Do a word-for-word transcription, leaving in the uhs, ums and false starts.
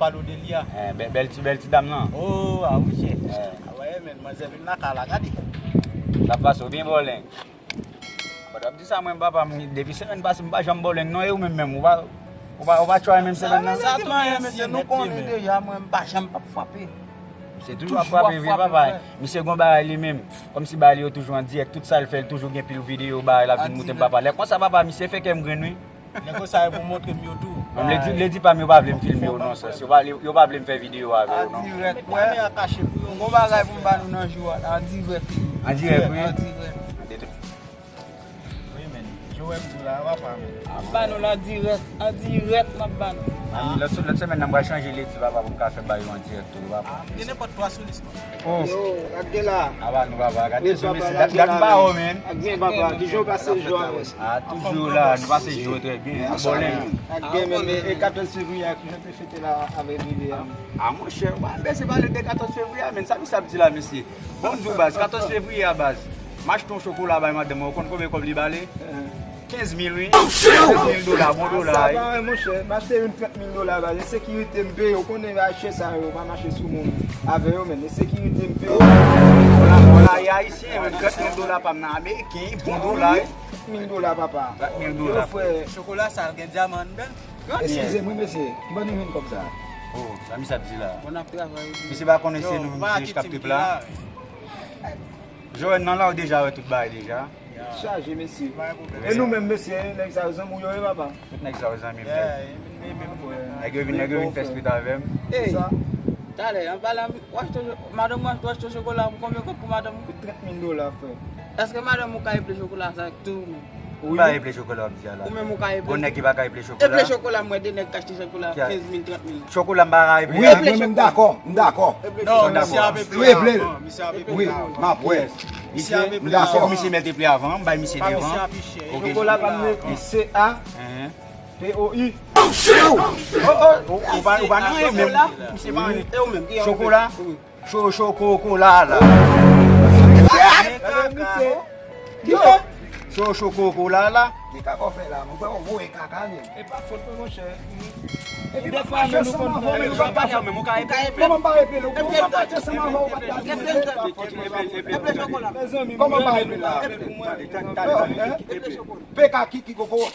Pale w de li a. Eh, bè- bèl ti, bèl ti dam nan. Oh, a wi, chè. Eh. A wè, men, manzè vin lakay la, gade. Sa pase, w byen bòleng. Mwen t ap di sa, mwen, papa m, depi semèn pase, m pa janm bòleng, non, e ou menm, menm, ou pa, ou pa, ou pa tchwaye menm semèn nan? Sa tou, men, mesye, nou konnen deja, mwen, m pa janm p ap frape. Misye toujou ap frape vre, papa. Misye gon bagay li menm. Kòmsi bagay li yo toujou an dirèk, tout sa l fè, l toujou gen pil videyo, bagay l ap vin montre m, papa. Lè konsa, papa, misye fè kè m grenn, wi. Nèg yo sa yo pou montre m yo tou. Menm ledi, ledi pa m yo pa vle m filme yo nan sans. Yo pa, yo pa vle m fè videyo avè yo non. An dirèk, wè. Kamera kache pou yo. M gon bagay pou m ba nou nan jou a. An dirèk. An dirèk, wi. An dirèk. Wi, men. Jan w wè m di w la, papa, men. M ap ba nou l an dirèk. An dirèk, m ap ba nou. Lòt, lòt semèn nan, m pral chanje ledi, papa, pou m ka fè ba yo an dirèk tou, papa. Gen nenpòt twa sou lis. Oh. Yo, gade la. Aba nou papa, gade sou mesye. Dat, dat m pa wè w, men. Ak gen papa, kijan w pase jou a, mesye? Ah, toujou la, nou pase jou trè byen. Bòlè. Ak gen men, e katòz fevriye a, kijan te fete la avèk bebe a? Ah, monchè, w pa bezwen pale de katòz fevriye a, men sa misye ap di la, mesye. Bon, m di w, baz, katòz fevriye a, baz. M achte yon chokola bay madanm mwen, ou konn konbyen kòb li bale? Kenz mil, wi. Kenz mil dola, bon dola, wi. Sa pa, monchè, m achte youn trant mil dola, baz. Ensekirite m peye, ou konnen, chè sa yo pa mache sou moun avè yo, men ensekirite m peye. Dola, dola, e ayisyen, men trant mil dola pa m nan ameriken, bon dola, wi. Trant mil dola, papa. Trant mil dola. Yo, frè. Chokola sa, gen dyaman anndan? Eskize m, wi, mesye. Ki bò nou jwenn kòb sa? Oh, sa misye ap di la. Bon, n ap travay, wi. Misye pa konnen se nou, misye jis k ap trip la. Joel nan la, ou deja wè tout bagay deja. Chaje, mesye. E nou menm, mesye, nèg sa yo zanmi w yo ye, papa? Tout nèg sa yo zanmi m nèt. Nèg yo vin, nèg yo vin fè street avè m. Ey, talè, an palan, w achte, madanm ou achte chokola, konbyen kòb pou madanm ou? Trant mil dola, frè. Èske madanm ou ka eple chokola sa tou, menm? Ou pa eple chokola, w ap di a la. Ou menm ou ka eple. Bon, nèg ki pa ka eple chokola. Eple chokola, m wè de nèg k achte chokola kenz mil, trant mil. Chokola, m pa ka eple. Wi, mwen menm dakò, m dakò. Non, misye ap eple avan, misye ap eple avan. Wi, m ap wè. Misye ap eple avan. Misye mèt eple avan, m bay misye devan. Chokola pa m nan ekri C A P O I. Oh, oh, ou pa, ou pa nan anyen menm. Misye pa anyen. E ou menm, ki chokola? Cho, cho, kokola la. Yo! Cho, cho, kokola la. Ki kaka w fè la? Mwen kwè w voye kaka, men. E pa fòt mwen, monchè. Epi m ap mache san mwa, men nou pa pale avè m, ou ka epe. Kòman m pa epe la? Ou pa mache san mwa, ou pa pale. Mezanmi, kòman m pa epe la? P K ki, ki koko.